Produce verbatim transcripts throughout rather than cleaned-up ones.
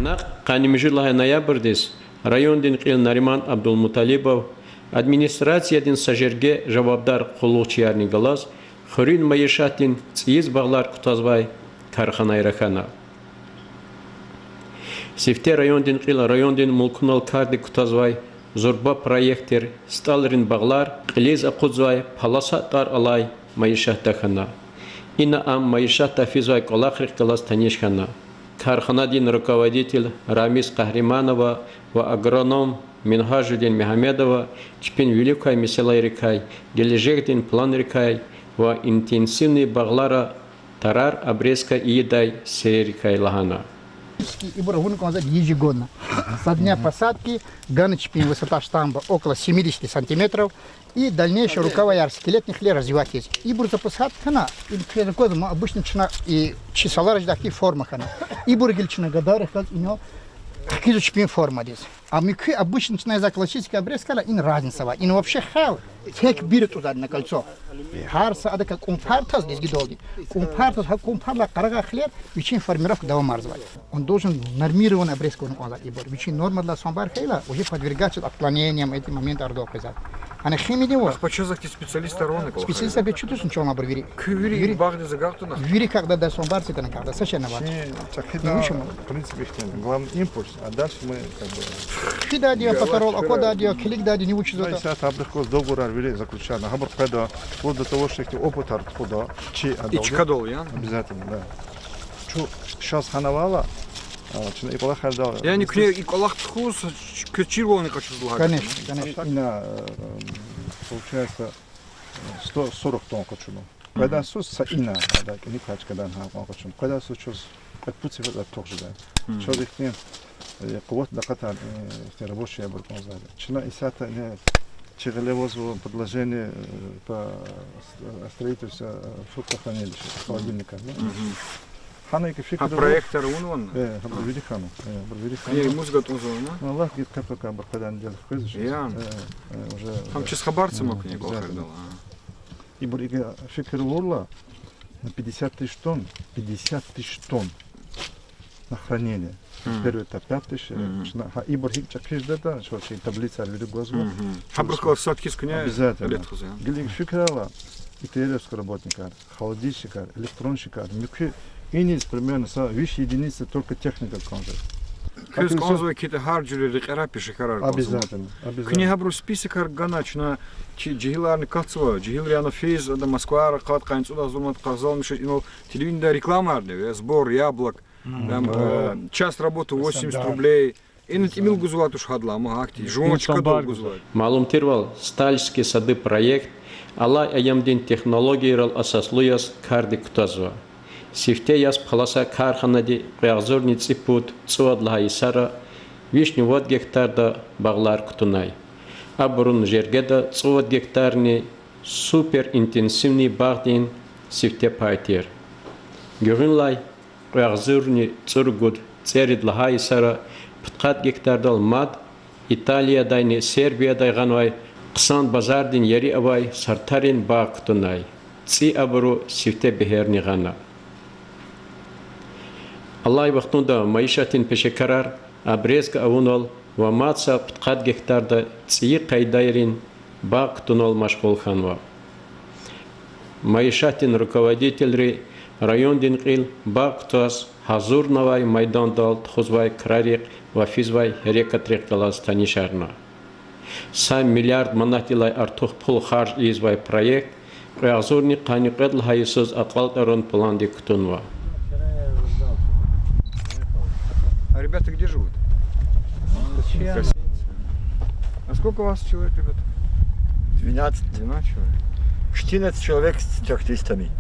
Накь къанни муьжуьд лагьай ноябрдиз райондин кьил Нариман Абдулмуталибов администрациядин са жерге жавабдар къуллугъчиярни галаз хуьруьн майишатдин цӀийиз багълар кутазвай карханайра хьана. Сифте райондин кьил райондин мулкунал кардик кутазвай зурба проект тир СтӀалрин багълар кьилиз акъудзавай паласа тӀвар алай майишатда хьана. Ина ам майишатда физвай кӀвалахрихъ галаз таниш хьана. Карханадин руководитель Рамиз Къагьриманова ва агроном Мингьажудин Мегьамедова чпин вилик квай месэлайрикай, гележегдин планрикай ва интенсивный багълара тарар обрезка ийидай сейрикай лагьана. Ибур авуна кӀанзава ежегодно. Со дня посадки гана чпин высота штамба около семидесяти сантиметров. И дальнейший рукаваяр скелетный хиле развивать ийиз. Ибур за посадка хьана, им квез аквазва, ма обычно чна и чи салар жедай хьтин форма хьана. Ибур гила чна гадайрихъ галаз ина хкизва чпин формадиз. А муькуь обычно чна за классический обрезкайла ина разница авай. Ина вообще хел тек бир тӀузвайди на кольцо. Гьар са адакай кӀун пар таз лезгидалди. КӀун пар таз, гьа кӀун парла къарагъай хилер вичин формировка давамарзавай. Он должен нормированный обрезка авуна кӀанзавай ибур. Вичин нормадилай самбар хьайила, уже подвергаться отклонениям, эти моменты ардал къвезвай. Гьана химидин ва Ахпа чаз ахьтин специалистар авани кӀвалахар? Специалистар бес чудуз чун чаван абур вири. Куь вири Вири. Багъдиз агакьдуна? Вири кагъдада самбар цитана кагъда, сача на ван. Чи чӀехида, Ну, в общем, в принципе, ихтин главный импульс, а дальше мы как бы Хъфидайди я, патарал аквадайди я, килигдайди я, ни вучиз Ну, ятӀа. исятда абурухъ галаз договорар вири заключатьна, гьабур къведа, вплоть до того, что ихьтин опытар тухуда, чи И адалди. чкадал я? Обязательно, да. Чун чаз гьанавайла, а, чна и кӀвалахар да. Яни куьне и кӀвалах тухуз, куьне чирвални къачуз лагьай. Конечно, конечно. Ина, э, получается, сто сорок тонн къачуна. Къведай йисуз са ина, ада кӀаник квай чкадан гьа кьван къачуна. Къведай йисуз чаз кьвед-пуд сеферда артух жеда. Чаз ихьтин, э, къуватдин акъатар, э, ихьтин рабочияр абур кӀанзавайди. Чна исятда ина чи гъиле авазва предложение, э, по с-, э, строительству, э, фруктохранилища, холодильника, да? Гьана икӀ Гьа фикир ава. проектар авунвани? Э, гьабур вири хьана, э, гьабур вири хьана. Э, муз гатӀунзавани? Ну, Аллагьди гьикӀ хъел квай, абур къведай недела хквезвач. Яни. Э, э, уже, Гьам э, чиз хабар це ма куьне, обязательно. кӀвалахар дала. Ибур икӀ фикир авурла, на пятьдесят тысяч тонн, пятьдесят тысяч тонн на хранение. Первый этап пять тысяч, э, чна, гьа, ибур гьикӀ чӀехи жедатӀа, чна чи таблицаяр вири гвазва. Гьабурухъ галаз сад хьиз куьне Обязательно. ред хъвазва. Гила икӀ фикир авурла, ИТРовский работникар, холодильщикар, электронщикар, муькуь иниз примерно са виш единица только техника кӀан жеда. Квез кӀанзавай хьи, гьар жуьре рекьерар, пешекарар кӀанзава. Обязательно, обязательно. Куьне гьабурун списокар гана, чна чи жегьиларни катзава, жегьилри ана физ, ада Москвадай къад къанни цӀуд агъзур ман къазанмишиз, инал телевидениедай рекламарни, э, сбор яблок, там, э, час работы восемьдесят рублей. Ина тӀимил гузвай туш гьадалай, амма гьахьтин жуван чкадал гузвай. Малум тирвал, Стальский сады проект алай аямдин технологиярал асаслу яз кардик кутазва. Сифте яз паласа карханади кьве агъзурни цӀипуд цӀувад лагьай йисара вишни вад гектарда багълар кутунай. Абурун жергеда цӀувад гектарни суперинтенсивный багъдин сифте пай тир. Гуьгъуьнлай кьве агъзурни цӀуругуд цӀерид лагьай йисара пудкъад гектардал мад Италиядайни Сербиядай гъанвай хъсан базардин ери авай сартарин багъ кутунай. ЦӀи абуру сифте бегьерни гъана. Алай вахтунда майишатдин пешекарар обрезка авунал ва мад са пудкъад гектарда цӀийи къайдайрин багъ кутунал машгъул хьанва. Майишатдин руководительри райондин кьил багъ кутаз гьазурнавай майдандал тухузвай крарихъ ва физвай гьерекатрихъ галаз танишарна. Са миллиард манатдилай артух пул харж ийизвай проект кьве агъзурни къанни кьвед лагьай йисуз акьалтӀарун пландик кутунва. А ребята где живут? Гостиница. А сколько вас человек, ребята? Двенадцать. Двенадцать человек. Четырнадцать человек с трёхтыстами.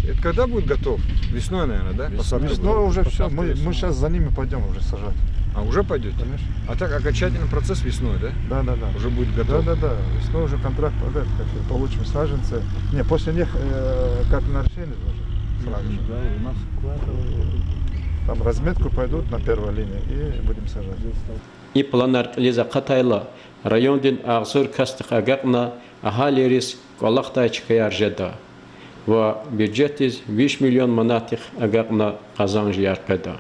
Это когда будет готов? Весной, наверное, да? Весной. Посадка будет. Весной уже всё. Мы, мы сейчас за ними пойдём уже сажать. А, уже пойдёте? Конечно. А так окончательный процесс весной, да? Да, да, да. Уже будет готов. Да, да, да. Весной уже контракт, да, как получим саженцы. Не, после них, э, капельное орошение нужно. Сразу же. Да, у нас квартал. Там разметку пойдут на первой линии и будем сажать. И планар кьилиз акъатайла, райондин агъзур касдихъ агакьна агьалийриз кӀвалахдай чкаяр жеда ва бюджетдиз виш миллион манатдихъ агакьна къазанжяр къведа.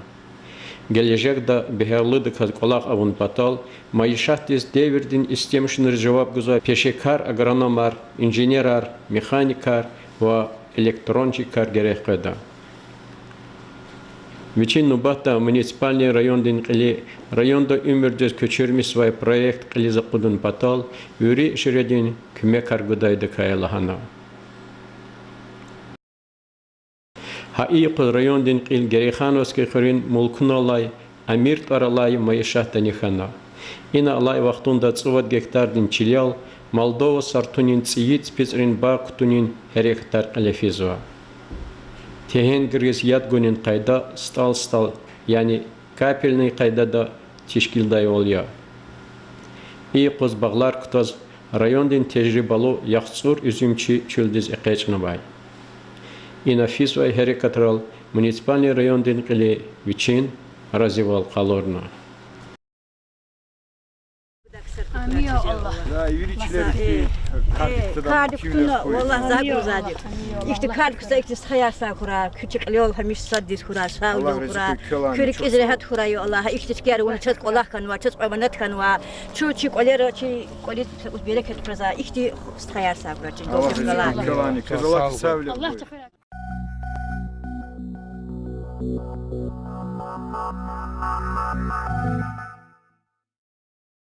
Гележегда бегьерлудаказ кӀвалах авун патал майишатдиз девирдин истемишунриз жаваб гузвай пешекар агрономар, инженерар, механикар ва электронщикар герек къведа. Вичин нубатда муниципальный райондин кьили районда уьмуьрдиз куьчуьрмишзавай проект кьилиз акъудун патал вири жуьредин куьмекар гудайдакай лагьана. Гьа и юкъуз райондин кьил Герейхановский хуьруьн Мулкуналай, Амир тӀвар алай майишатдани хьана. Ина алай вахтунда цӀувад гектардин чилел Молдова сортунин цӀийи ципицӀрин багъ кутунин гьерекатар кьиле физва. Тегьенгриз яд гунин къайда стӀал-стӀал, яни капельный къайдада тешкилдайвал я. И юкъуз багълар кутаз райондин тежрибалу яхцӀур уьзуьмчи чуьлдиз экъечӀнавай. Ина физвай гьерекатрал муниципальный райондин кьили вичин разивал къалурна. Амин, я Аллагь. Кардик кутуна, валлагь, за гузади. Ихьтин кардик кутазва, ихьтин стхаяр сагъ хьурай, куь чи кьилел гьамиша сад-садиз хьурай, сагъвал хьурай. Куь рикӀиз регьят хьурай, я Аллагь. Ихьтин чкаяр авуна чаз кӀвалах хьанва, чаз кьве ванат хьанва. Чун чи кӀвалера, чи кӀвализ берекат хьурай, ихьтин стхаяр сагъ хьурай, чаз. Аллагь рази хьурай. Аллагь чахуй.